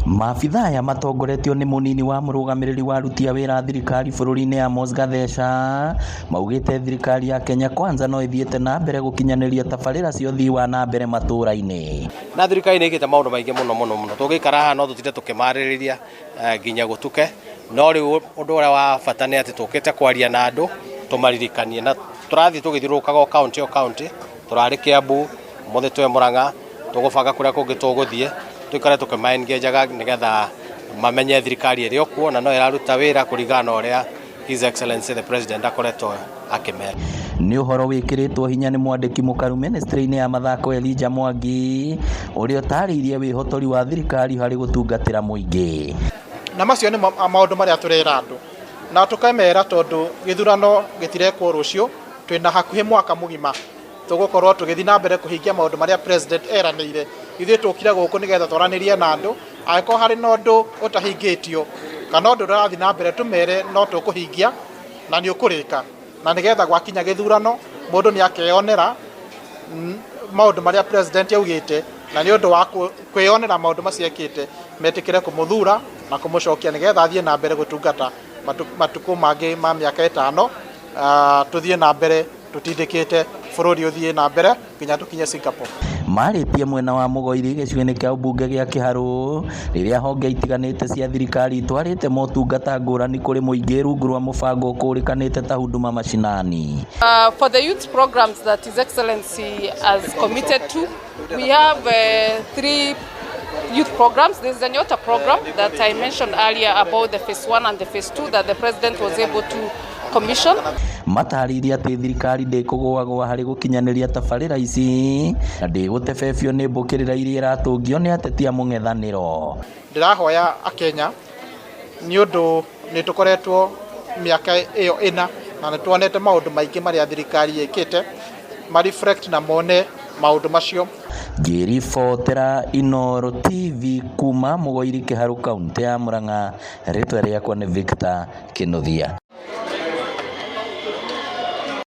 Maabitha aya matongoretio nĩ mũnini wa mũrũgamĩrĩri wa aruti a wĩra a thirikari bũrũri-inĩ Amos Gatheca maugĩte thirikari ya Kenya Kwanza no ĩthiĩte na mbere gũkinyanĩria tabarĩra cia ũthii wa na mbere matũra-inĩ. Na thirikari nĩ ĩkĩte maũndũ maingĩ mũno mũno mũno. Tũngĩikara haha no tũtinde tũkĩmarĩrĩria nginya gũtuke, no rĩu ũndũ ũrĩa wa bata nĩ atĩ tũkĩte kwaria na andũ tũmaririkanie, na tũrathiĩ tũgĩthiũrũrũkaga o kaũntĩ o kaũntĩ. Tũrarĩ Kiambu, ũmũthĩ twĩ Murang'a, tũgũbanga kũrĩa kũngĩ tũgũthiĩ, tũikare tũkĩma-engage-aga nĩgetha mamenye thirikari ĩrĩ o kuo na no ĩraruta wĩra kũringana na ũrĩa His Excellency the President akoretwo akĩmera. Nĩ ũhoro wĩkĩrĩtwo hinya nĩ mwandĩki mũkaru ministry-inĩ ya mathako Elijah Mwangi ũrĩa ũtarĩirie wĩhotori wa thirikari harĩ gũtungatĩra mũingĩ. Na macio nĩmo maũndũ marĩa tũrera andũ na tũkamera, tondũ gĩthurano gĩtirekwo rũciũ, twĩna hakuhĩ mwaka mũgima tũgũkorwo tũgĩthiĩ na mbere kũhingia maũndũ marĩa president eranĩire. Ithuĩ tũkire gũkũ nĩgetha twaranĩrie na andũ, angĩkorwo harĩ na ũndũ ũtahingĩtio kana ũndũ ũrathiĩ na mbere, tũmere no tũkũhingia na nĩ ũkũrĩka, na nĩgetha gwakinya gĩthurano mũndũ nĩ akeyonera maũndũ marĩa president augĩte, na nĩ ũndũ wa kwĩyonera maũndũ macio ekĩte, metĩkĩre kũmũthura na kũmũcokia nĩgetha athiĩ na mbere gũtungata matukũ mangĩ ma mĩaka 5, tũthiĩ na mbere tũtindĩkĩte bũrũri ũthiĩ na mbere nginya tũkinye Singapore. Marĩtie mwena wa Mũgoiri gĩcigo-inĩ kĩa ũmbunge gĩa Kĩharũ rĩrĩa honge itiganĩte cia thirikari itwarĩte motungata ngũrani kũrĩ mũingĩ rungu rwa mũbango ũkũrĩkanĩte ta Huduma Mashinani. For the youth programs that His Excellency has committed to, we have three youth programs. There's the Nyota program that I mentioned earlier about the phase one and the phase two that the president was able to commission. Matarĩirie atĩ thirikari ndĩkũgũagũa harĩ gũkinyanĩria tabarĩra ici na ndĩgũtebebio nĩ mbũkĩrĩra iria iratũngio nĩ ateti a mũng'ethanĩro. Ndĩrahoya akenya, nĩ ũndũ nĩ tũkoretwo mĩaka ĩyo 4 na nĩ tuonete maũndũ maingĩ marĩa thirikari ĩkĩte, ma reflect na mone maũndũ macio. Ngĩribotera Inooro TV kuma Mũgoiri, Kĩharũ, kaũntĩ ya Murang'a, rĩtwa rĩakwa nĩ Victor Kĩnuthia.